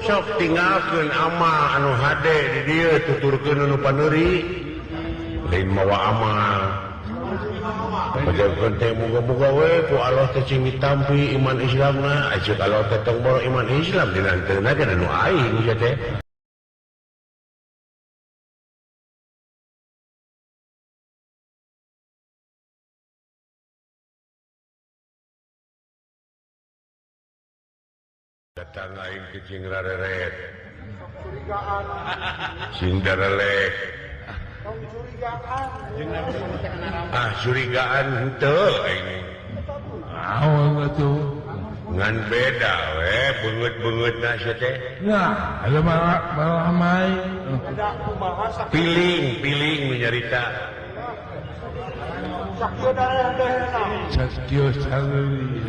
Sok tinggalkeun amal anu hade di dieu tuturkeun anu paneuri. Lain mawa amal. Pajakeun teh muga-muga we ku Allah teh cing ditampi iman Islamna. Aceuk Allah teh tong boro iman Islam dinanteuna ge anu aing sia teh. Datang aing ke cing rareret. Cing darelek. Ah curigaan henteu aing. Naon atuh? Ngan beda we beungeut-beungeutna sia teh. Nah, aya malah mai. Piling, piling nu nyarita. Sakieu sareuy.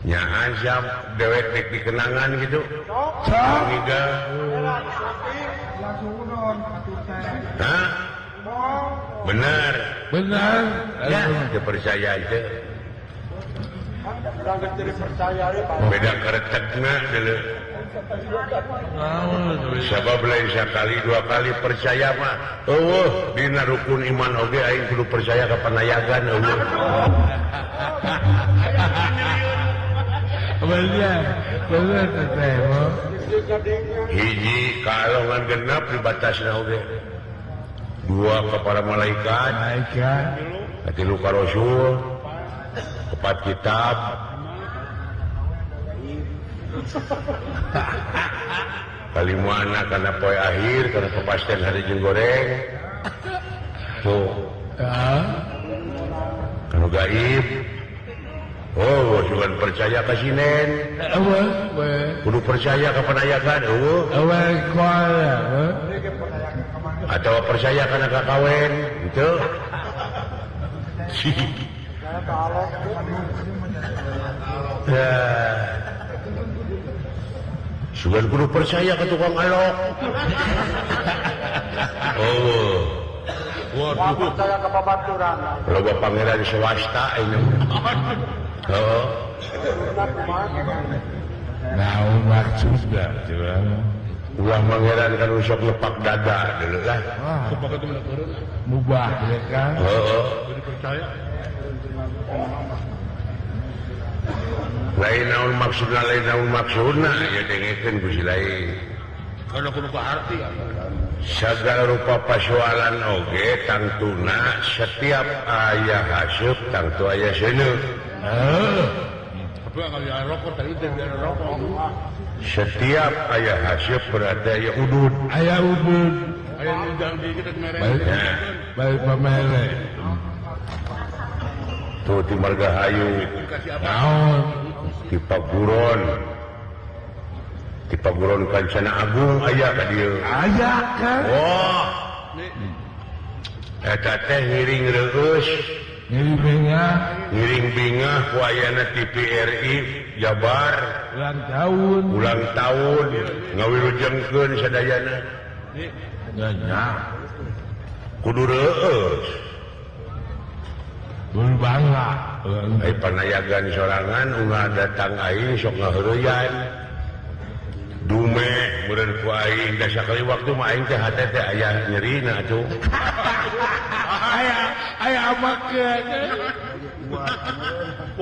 Nyaan siap dewek dek dikenangan gitu. Ngiga. Hah? Benar. Benar. Ya, dipercaya itu. Beda keretekna dulu. Sabab lain sekali dua kali percaya mah. Eueuh dina rukun iman oge aing kudu percaya ka panayagan eueuh. Bener, bener teh. Hiji kalongan genap dibatasna oge. Dua ke para malaikat, malaikat, tilu ka rasul, empat kitab. Kalimana kana poe akhir kana kepastian hari jeung goreng. Tuh. Kanu gaib. Oh, cuman percaya ka sinen. Kudu percaya ka panayagan, eueuh. Atau percaya kana kakawen, henteu. Ya. Sugan kudu percaya ka tukang alok. Oh. Waduh. Percaya ka babaturan. Loba pangeran swasta ini. Oh. Naon maksudna curang? Ulah pangeran kan sok lepak dada dulu lah. Mubah ya kan? Heeh. Lain naon maksudna, lain naon maksudna ya dengekeun ku si lain. Kalau kudu arti segala rupa pasoalan oge tangtuna setiap aya haseup tangtu aya seuneu. Setiap aya haseup berarti aya udud. Aya udud. Aya ngundang di kita mere. Baik pamere. Tuh di Margahayu. Naon? Di Paguron. Di Paguron Kancana Agung aya ka dieu. Aya kan? Wah. Eta teh ngiring reueus. Ngiring bingah. Ngiring bingah ku ayana TVRI Jabar. Ulang tahun. Ulang tahun ngawilujengkeun sadayana. Nya. Kudu reueus. Kudu bangga. Ai panayagan sorangan ulah datang aing sok ngaheureyan. Dume meureun ku aing da sakali waktu mah aing teh hate teh aya nyerina atuh. Aya aya amakeun.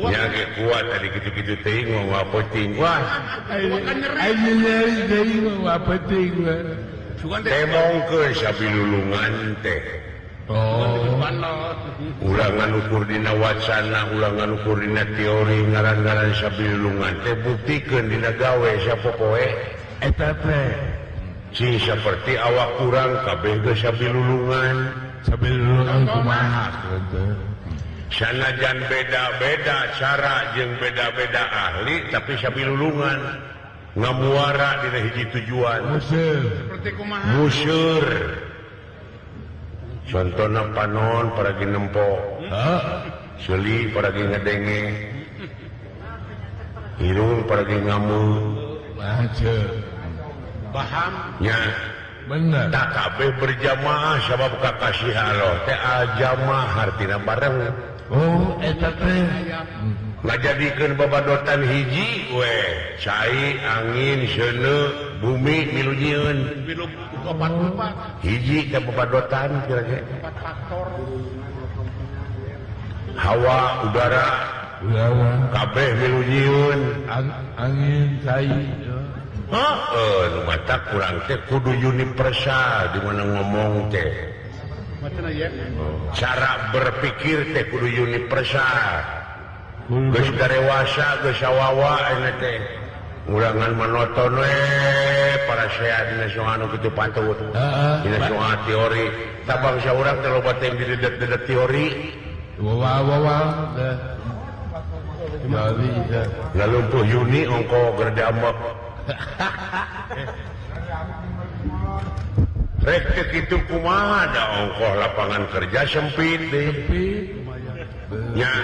Nya ge kuat tadi kitu-kitu teuing mah penting wah. Aing nyeri deui mah penting. Temongkeun sabilulungan teh. Oh. Ulangan ukur dina wacana, ulangan ukur dina teori, ngaran-ngaran sabilulungan teh buktikeun dina gawe sapopoe. Eta teh cing saperti awak urang kabeh geus sabilulungan. Sabilulungan kumaha teh? Sanajan beda-beda cara jeung beda-beda ahli tapi sabilulungan ngamuara dina hiji tujuan. Museur. Seperti kumaha? Museur. Contohna panon paragi nempo, seuli paragi ngedenge, irung paragi ngamu, paham? Nya, bener. Tak kabeh berjamaah sabab kakasih Allah teh al jamaah hartina bareng. Oh, eta teh. Ngajadikeun babadotan hiji we cai angin seuneu bumi milu nyieun milu opat-opat hiji teh babadotan kira-kira empat faktor hawa udara kabeh milu nyieun angin cai heeh nu matak kurang teh kudu universal di mana ngomong teh cara berpikir teh kudu universal. Geus darewasa geus sawawa ayeuna teh ngurangan manoton we para sehat dina soal anu kitu pantut dina soal teori tah bangsa urang teh loba teh didedet-dedet teori wawa lalumpuh Yuni ongko gerdamek rek teh kitu kumaha da ongkoh lapangan kerja sempit deh nya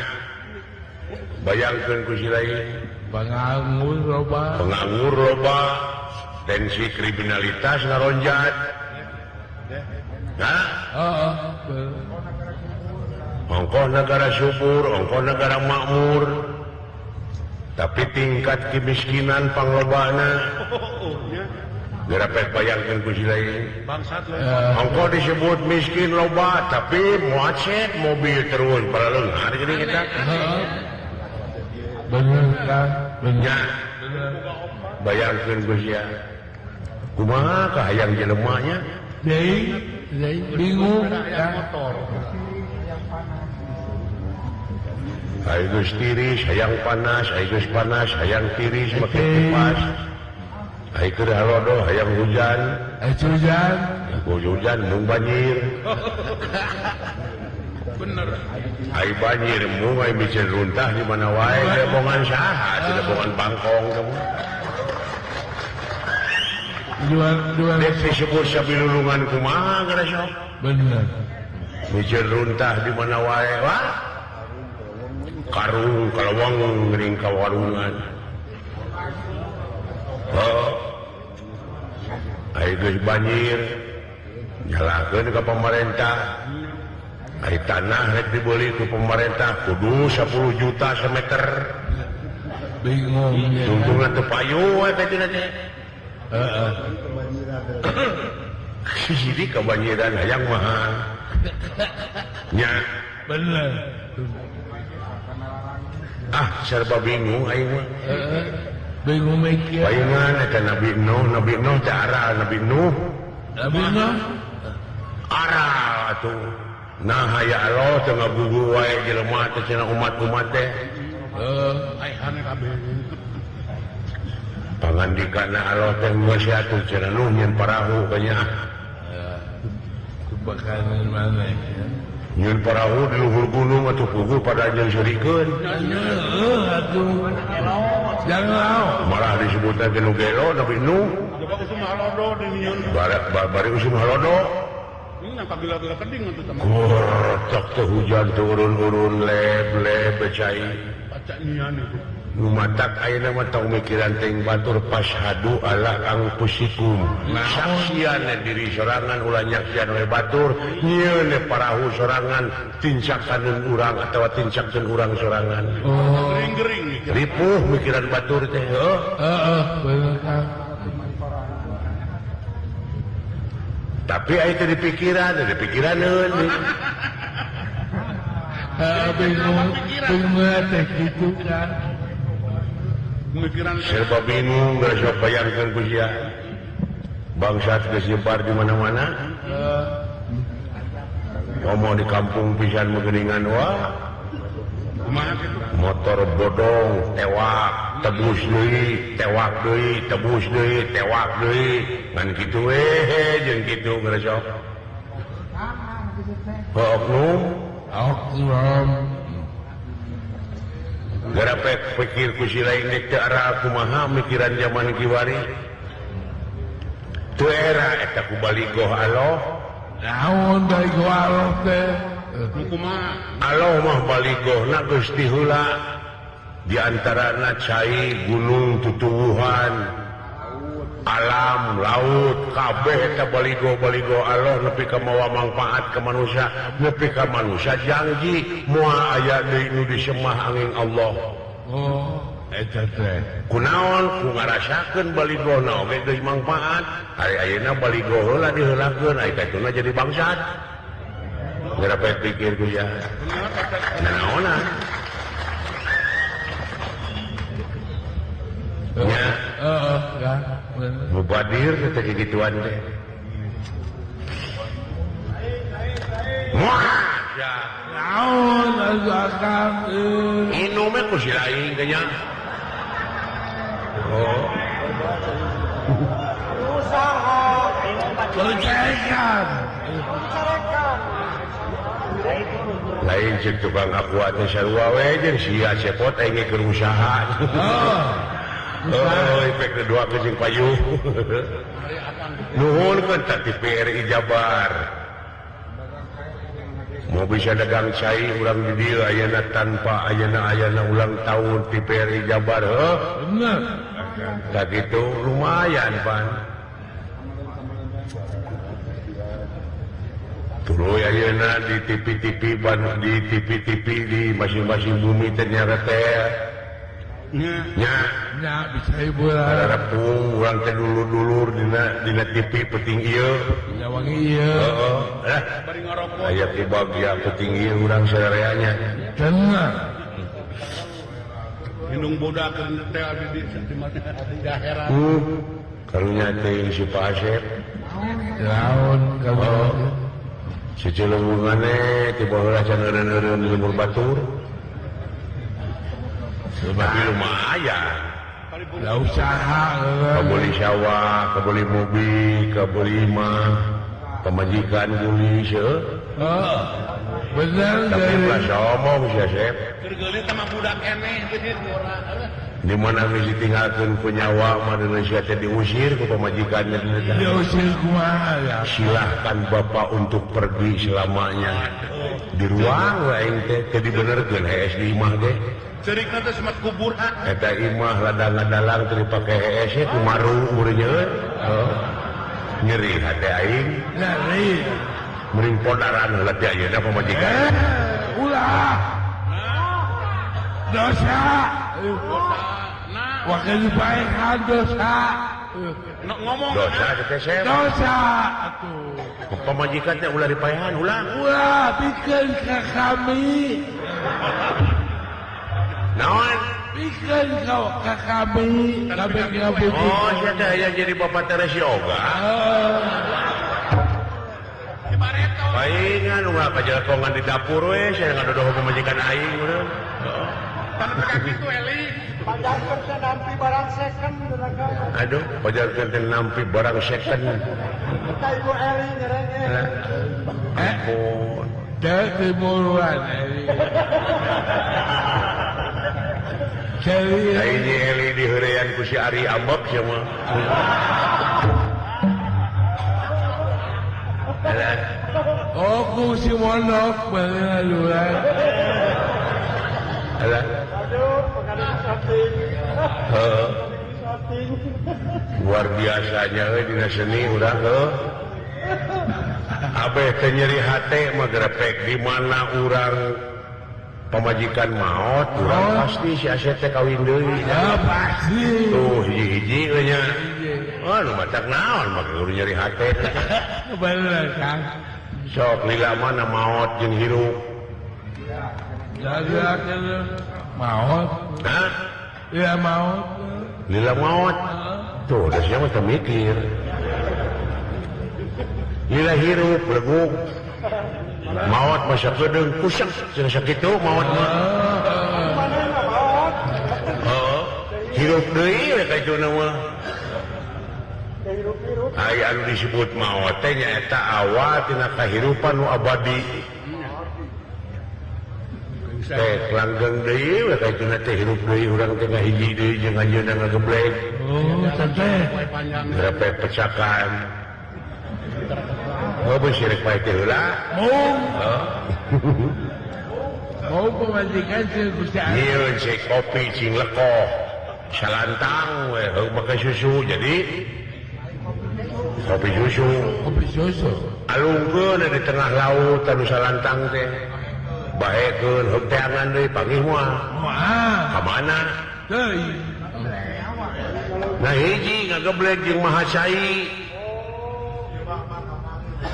bayangkeun ku si lain penganggur loba tensi kriminalitas ngaronjat nah ongkoh negara subur ongkoh negara makmur tapi tingkat kemiskinan panglobana gerapet bayangkeun ku si lain ongkoh disebut miskin loba tapi macet mobil terus para leunghar geuning eta. Bener kan? Bener. Bayangkeun geus ya. Kumaha ka hayang jelema nya? Deui, bingung motor. Ayo geus tiris hayang panas, ayo geus panas hayang tiris make kipas. Ayo keur halodo hayang hujan. Ayo hujan. Hujan mung banjir. Bener. Ai banjir mung ai micen runtah di mana wae lebongan saha, lebongan bangkong kamu. Dua dek disebut sabilulungan kumaha geura sok. Bener. Micen runtah di mana wae wah. Karung kalawang geuning ka warungan. Oh. Ai geus banjir nyalahkeun ka pemerintah. Ari tanah rek dibeli ku pemerintah kudu 10 juta semeter. Bingung. Tungtungan teu payu we teh cenah teh. Heeh. Jadi kebanjiran hayang mahal. Nya bener. Ah serba bingung aing mah. Heeh. Bingung mikir. Paingan eta Nabi Nuh teh aral Nabi Nuh. Nabi Nuh aral atuh. Nah ya Allah teu ngagugu wae jelema teh cenah umat-umat teh. Heeh, aihane kabeh. Pangandikana Allah teh geus atuh cenah Nuh nyeun parahu kanya. Heeh. Kubakaran maneh. Nyeun parahu di luhur gunung atuh puguh pada jeung seurikeun. Heeh atuh. Jangan malah disebutna teh nu gelo Nabi Nuh. Coba usum halodo di nyieun. Bari usum halodo. Gorcok teh hujan turun-urun leb-leb cai. Nu matak ayeuna mah tong mikiran teuing batur fashhadu ala anfusikum. Saksian diri sorangan ulah nyaksian we batur, nyieun parahu sorangan tincakan urang atawa tincakeun urang sorangan. Oh. Ripuh mikiran batur teh heuh. Heeh, bener. Tapi aya teh dipikiran dipikiraneun. Heeh, bingung teh kitu kan. Mikiran serba bingung geus sok bayangkeun ku sia. Bangsa geus nyebar di mana-mana. Ngomong di kampung pisan meugeningan wah. Motor bodong tewak tebus deui, tewak deui, tebus deui, tewak deui. Ngan kitu we jeung kitu geus sok. Oknum, oknum. Garapek pikir ku si lain dek teu ara kumaha mikiran zaman kiwari. Teu era eta ku baligoh Allah. Naon baligoh Allah teh? Kumaha? Allah mah baligohna geus ti heula. Di antarana cai gunung tutuwuhan, alam, laut, kabeh eta baligo-baligo Allah nepi ka mawa mangfaat ka manusia, nepi ka manusia janji moal aya deui nu disemah angin Allah. Oh, eta teh. Kunaon ku ngarasakeun baligohna oge geus mangfaat. Ari ayeuna baligo heula diheulakeun ai katuna jadi bangsat. Ngarepet pikir ku ya. Naonan? Nya, heeh, kan. Mubadir teh kegituan teh. Wah, ya. Naon atuh akang euy. Inum ku si aing teh nya. Oh. Usaha. Percayakan. Lain cek tukang aqua teh sarua we jeung sia cepot aing keur usaha. Oh, efek kedua ke jeung payu. Nuhun keun tah TVRI Jabar. Mau bisa dagang cai urang di dieu ayeuna tanpa ayeuna ulang tahun TVRI Jabar heuh. Bener. Tah kitu lumayan pan. Tuluy ayeuna di TV-TV ban di TV-TV di masing-masing bumi teh nyarete teh. Nya. Nya bisa hiburan. Rarepung urang teh dulur-dulur dina TV penting ieu. Dina wangi ieu. Heeh. Eh. Bari ngarokok. Aya ti bagya penting ieu urang sararea nya. Bener. Indung budak keur nyetel di di akhirat. Karunya teh si Pak Asep. Naon karunya. Secelembungane ti baheula can eureun-eureun di lembur batur. Tapi lumayan. Lah usaha kabeli sawah, kabeli mobil, kabeli imah, pamajikan geulis heuh. Heeh. Bener tapi ulah sombong sia Sep. Keur geulis sama budak keneh geulis murah. Di mana geus ditinggalkeun ku nyawa mah Indonesia teh diusir ku pamajikanna. Diusir kumaha ya? Silahkan Bapak untuk pergi selamanya. Di ruang we aing teh teu dibenerkeun hees di imah ge. Cerikna teh semat kubur. Eta imah ladang-ladalang teu dipake hees ku maru ureunya. Heeh. Nyeri hate aing. Nyeri. Meuring podaran heula teh ayeuna pamajikan. Ulah. Dosa. Wakil baik dosa. Ngomong dosa teh Sep. Dosa atuh. Pamajikan teh ulah dipaehan ulah. Ulah pikeun ka kami. Naon? Pikeun ka kami, kabeh kabeh. Oh, sia teh aya jadi bapak Teres yoga. Paingan ulah kajelekongan di dapur we, sia ngadodoh pamajikan aing urang. Heeh. Pan kitu Eli. Pajarkeun teh nampi barang second. Aduh, pajarkeun teh nampi barang second. Ka Ibu Eli nyerenge. Ampun. Teh timuruan Eli. Ini Eli diheurean ku si Ari ambek sia mah. Oh, ku si Monok balik haluan. Alah. Aduh, pengadaan shooting. Heeh. Shooting. Luar biasanya euy dina seni urang heuh. Abeh teh nyeri hate mah grepek di mana urang pamajikan maot, urang pasti si Asep teh kawin deui. Ya pasti. Tuh hiji-hiji we nya. Oh, nu matak naon mah kudu nyeri hate. Bener Kang. Sok lila mana maot jeung hirup. Jadi maot. Hah? Lila maot. Lila maot. Tuh, da sia mah teu mikir. Lila hirup leguk. Maot masa kedeung kuseng cenah sakitu maot mah. Heeh. Hirup deui we ka itu mah. Aya anu disebut maot teh nyaeta awal tina kahirupan nu abadi. Teh langgeng deui we ka itu teh hirup deui urang teh ngahiji deui jeung anjeunna ngageblek. Oh, teh. Repet pecakan. Oh, bersih rek pae teh heula. Mau. Mau pamajikan sih Gusti Allah. Nyieun cek kopi cing lekoh. Salantang we heuh make susu jadi kopi susu. Kopi susu. Alungkeun di tengah laut anu salantang teh. Baekeun heuk teangan deui panggih moal. Moal. Ka mana? Teuing. Nah hiji ngageblek jeung Maha Cai.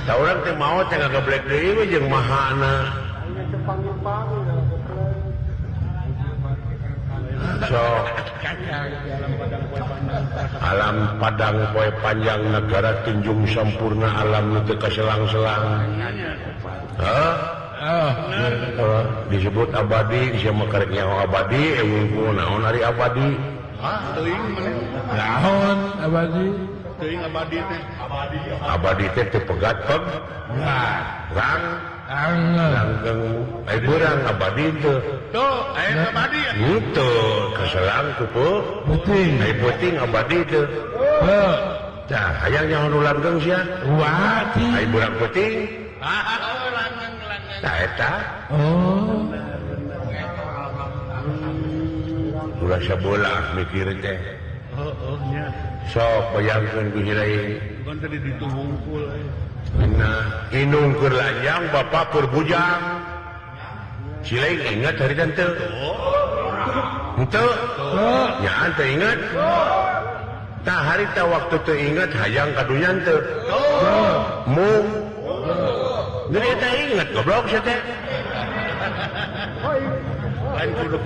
Da urang teh maot teh ngageblek deui we jeung Mahana. So alam padang poe panjang negara tunjung sampurna alam nu teu kaselang-selang. Hah? Disebut abadi, sia mah karek nyaho abadi, eueuh naon ari abadi? Teuing maneh. Naon abadi? Teuing abadi teh. Abadi teh teu pegat peg. Rang langgeng ai beurang abadi teu. Tuh, aya abadi ya. Henteu, kaselang ku peuting. Ai peuting abadi teu. Heuh. Tah, hayang nyaho nu langgeng sia. Wati. Ai beurang peuting. Ah, langgeng langgeng. Tah eta. Oh. Ulah sabolah mikir teh. Heueuh nya. Sok bayangkeun ku hiraing. Bukan tadi ditu hungkul euy. Nah, indung keur lanjang bapak keur bujang. Silaing ingat hari teu? Henteu. Nya teu ingat. Tah harita waktu teu ingat hayang ka dunya teu. Mung. Jadi eta ingat goblok sia teh.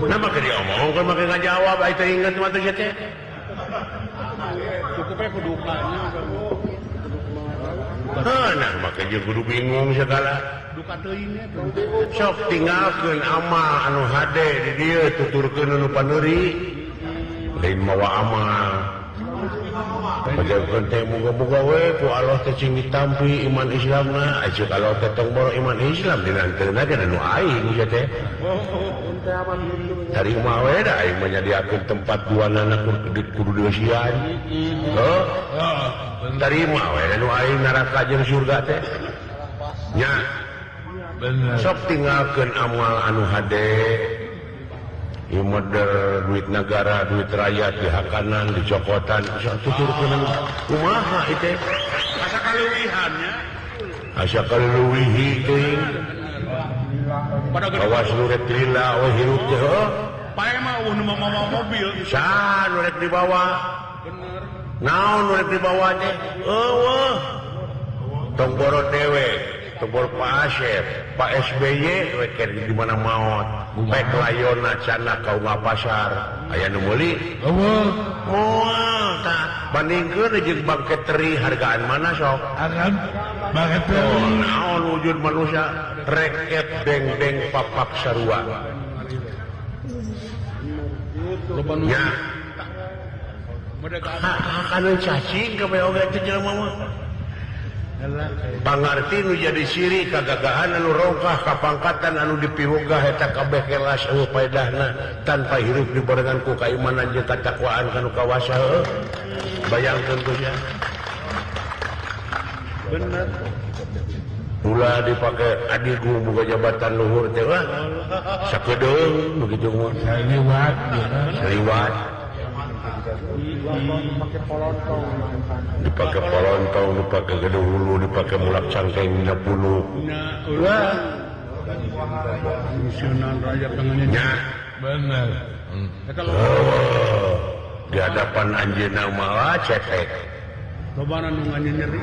Nah make diomongkeun make ngajawab ai teu ingat mah teh sia teh. Cukupnya kudu dukanya. Heuh, nah make jeung kudu bingung segala. Duka teuing nya. Sok tinggalkeun amal anu hade di dieu tuturkeun anu paneuri. Lain mawa amal. Pajakeun teh muga-muga we ku Allah teh cing ditampi iman Islamna, ai ceuk Allah teh tong boro iman Islam dinanteuna ge nu aing sia teh. Tarima we da aing mah nyadiakeun tempat duanana kudu dieusian. Heuh. Tarima we nu aing neraka jeung surga teh. Nya. Bener. Sok tinggalkeun amal anu hade. Ieu meder duit negara, duit rakyat dihakanan, dicokotan, sok tuturkeun kumaha ieu teh? Asa kaleuwihan nya. Asa kaleuwihi teuing. Awas nu rek lila we hirup teh heuh. Pae mah eueuh nu mawa mobil. Saha nu rek dibawa? Bener. Naon nu rek dibawa teh? Eueuh. Tong boro dewe, tong boro Pak Asep, Pak SBY we keur di mana maot. Pek layona cana ka ungah pasar. Aya nu meuli? Eueuh. Moal tah. Bandingkeun jeung bangke teri hargaan mana sok? Hargaan bangke teri. Oh, naon wujud manusia reket deng-deng papak sarua. Ya. Anu cacing ka oge teh jelema mah. Pangarti nu jadi siri kagagahan anu rongkah kapangkatan anu dipiwegah eta kabeh kelas eueuh paedahna tanpa hirup dibarengan ku kaimanan jeung katakwaan kanu kawasa heuh. Bayangkeun ku sia. Bener. Ulah dipake adigu boga jabatan luhur teh wah. Sakedeung begitu mah. Saliwat. Saliwat. Dipake polontong, dipake gedung hulu, dipake mulak cangkeng dina puluk. Wah. Fungsionan rakyat tangannya. Nya. Bener. Oh, di hadapan anjeunna mah cetek. Lobana nu nyeri.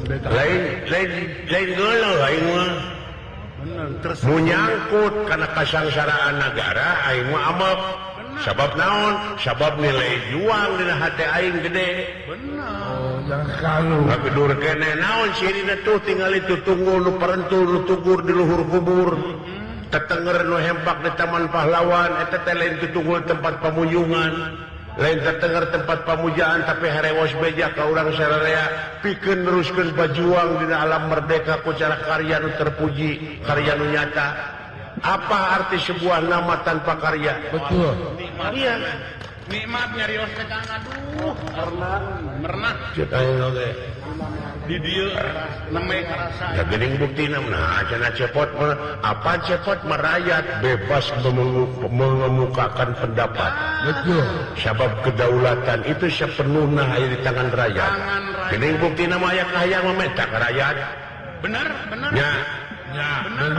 Lain lain lain geuleuh aing mah. Bener, terus munyangkut kana kasangsaraan nagara aing mah amek. Sabab naon? Sabab nilai juang dina hate aing gede. Bener. Oh, jangan kalu. Ngagedur keneh naon sirina tuh tingali tutunggul nu parentul nu tugur di luhur kubur. Tetenger nu hempak di Taman Pahlawan eta teh lain tutunggul tempat pamunjungan. Lain tetenger tempat pamujaan tapi harewos beja ka urang sararea pikeun neruskeun bajuang dina alam merdeka ku cara karya nu terpuji, karya nu nyata. Apa arti sebuah nama tanpa karya? Betul. Nikmat. Iya. Nikmat nyarios teh Kang aduh. Merenah. Ceuk aing oge. Di dieu neme karasa. Ya geuning buktina nah cenah cepot mah apa cepot merayat bebas mengemukakan pendapat. Betul. Sabab kedaulatan itu sepenuhnya aya di tangan rakyat. Tangan rakyat. Geuning buktina mah aya kahayang mah menta ka rakyat. Bener, bener. Nya. Ya, bener.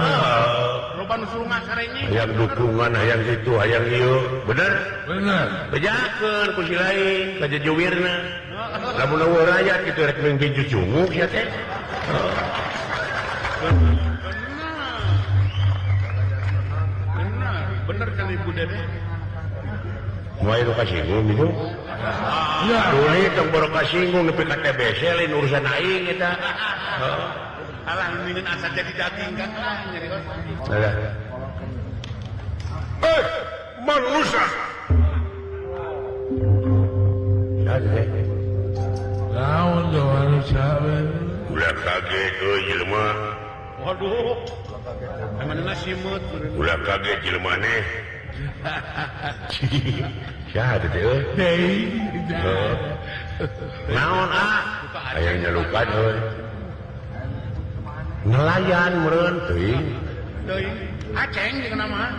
Loba nu suruh ngasarenge. Hayang dukungan, hayang kitu, hayang ieu. Bener? Bener. Bejakeun ku si lain, ka jejuwirna. Lamun eueuh rakyat kitu rek mimpi cucunguk ya teh. Bener. Bener kan Ibu Dede. Moal nu kasinggung gitu. Ya, tuli tong boro kasinggung nepi ka TBC lain urusan aing eta. Alah mendingan asa jadi daging kan lah nyarios. Alah. Eh, manusia. Ya teh. Naon tuh manusia we. Ulah kaget euy jelema. Waduh. Amanna simut. Ulah kaget jelema neh. Saha teh euy? Deui. Naon ah? Hayang nyalukan euy. Nelayan meureun teuing. Teuing. Aceng jeung nama.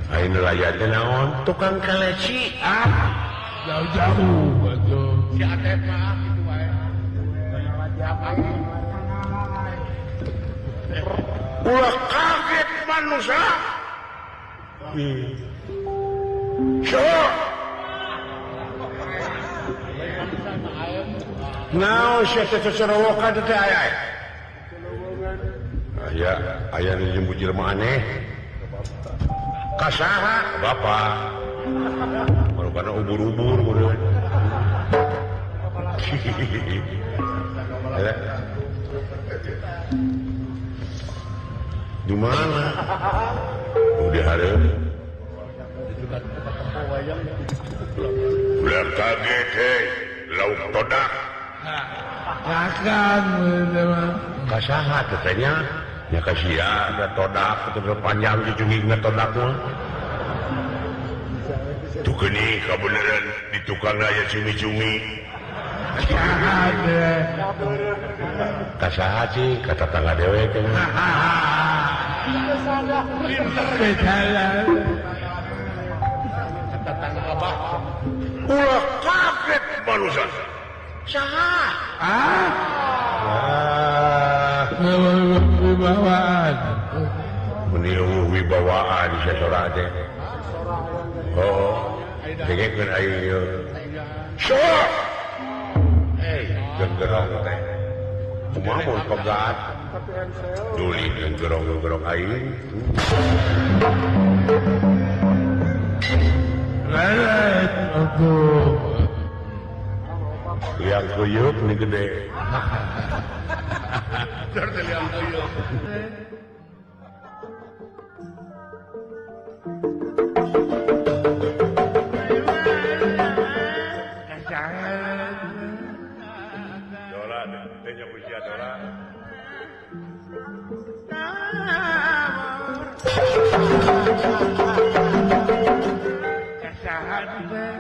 Aya nelayan teh naon? Tukang kaleci. Ah, jauh-jauh atuh. Si Atep mah kitu wae. Ulah kaget manusia. Sok. Naon sia teh cecerowokan teh aya. Aya, aya nu jemput jelema aneh. Kasaha? Bapak. Baru karena ubur-ubur meureun. Di mana? Udah hareup. Ulah kaget hei, lauk todak. Kakan kasaha teh nya? Nya kasia da todak teu panjang cucungigna todak mah. Tuh geuning kabeneran di tukang aya cumi-cumi. Kasaha sih kata tangga dewek teh. Kata tangga abah. Ulah kaget manusia. Saha? Ah. Wibawaan. Meni wibawaan sasora teh. Oh, dengekeun aing ieu. Sok. Hei, genggerong teh. Kumaha mun pegat? Duli genggerong-genggerong aing. Lelet atuh. Liang kuyuk nih gede. Liang kuyuk. Dola, tanya usia dola. Kasahan teh.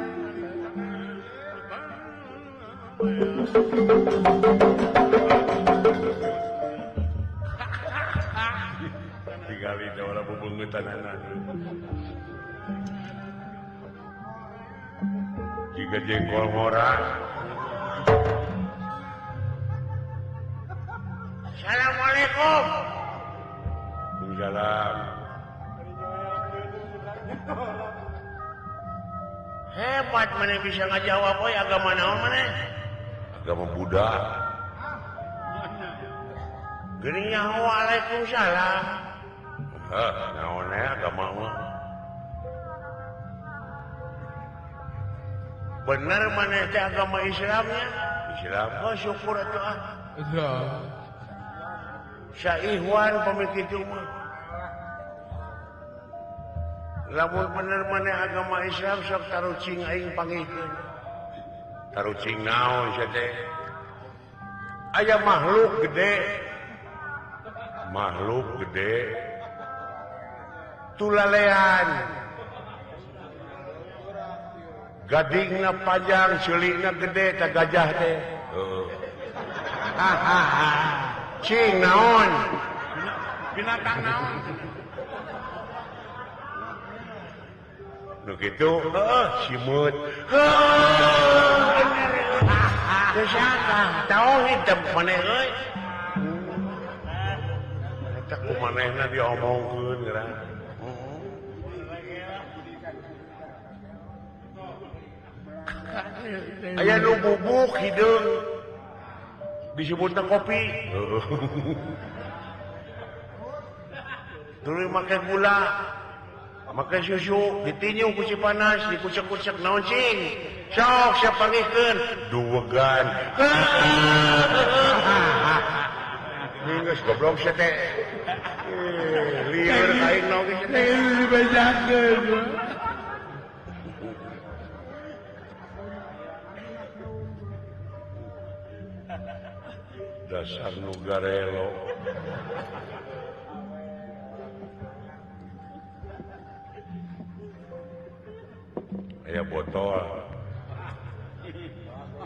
Digali dola bubungutanana. Jika jengkol ngora. Assalamualaikum. Waalaikumsalam. Hebat mana bisa ngajawab oi agama naon mana? Agama Buddha. Geuning nyaho waalaikumsalam. Heh, naon we agama mah. Bener maneh teh agama Islamnya? Islam. Oh syukur atuh ah. Saihwan pamit kitu mah. Lamun bener maneh agama Islam sok tarucing aing pangihkeun. Tarucing naon sia teh? Aya makhluk gede. Makhluk gede. Tulalean. Gadingna panjang, ceulina gede tah gajah teh. Heeh. Cing naon? Binatang naon? Nu kitu, heuh, simeut. Heuh, bener. Tauhid teh maneh euy. Kumanehna diomongkeun geura. Aya nu bubuk hideung disebutna kopi. Tuluy make gula, make susu, ditinju ku si panas, dikucek-kucek naon cing. Sok siap pangihkeun, duwegan. Geus goblok sia teh. Lieur aing naon geus teh. Dibejakeun. Dasar nu garelo. Aya botol.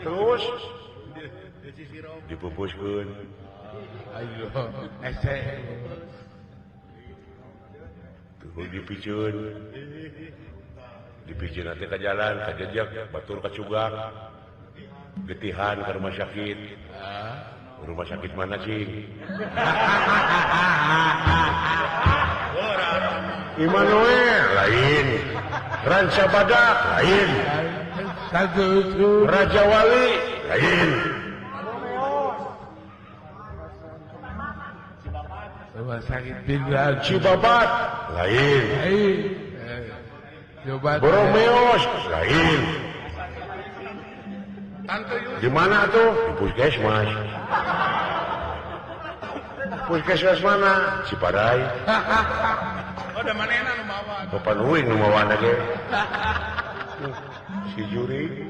Terus dipupuskeun. Ayo, ese. Tuh dipiceun. Dipiceun nanti ka jalan, ka jejak, batur ka cugak. Getihan ke rumah sakit. Rumah sakit mana sih? Immanuel lain, Ranca Badak lain, Raja Wali lain. Rumah sakit Bintang Cibabat lain, Boromeos lain. Di mana tuh? Di puskesmas. Puskesmas mana? Ciparai. Oh, da manehna nu mawa. Papan uing nu mawana ge. Si juri.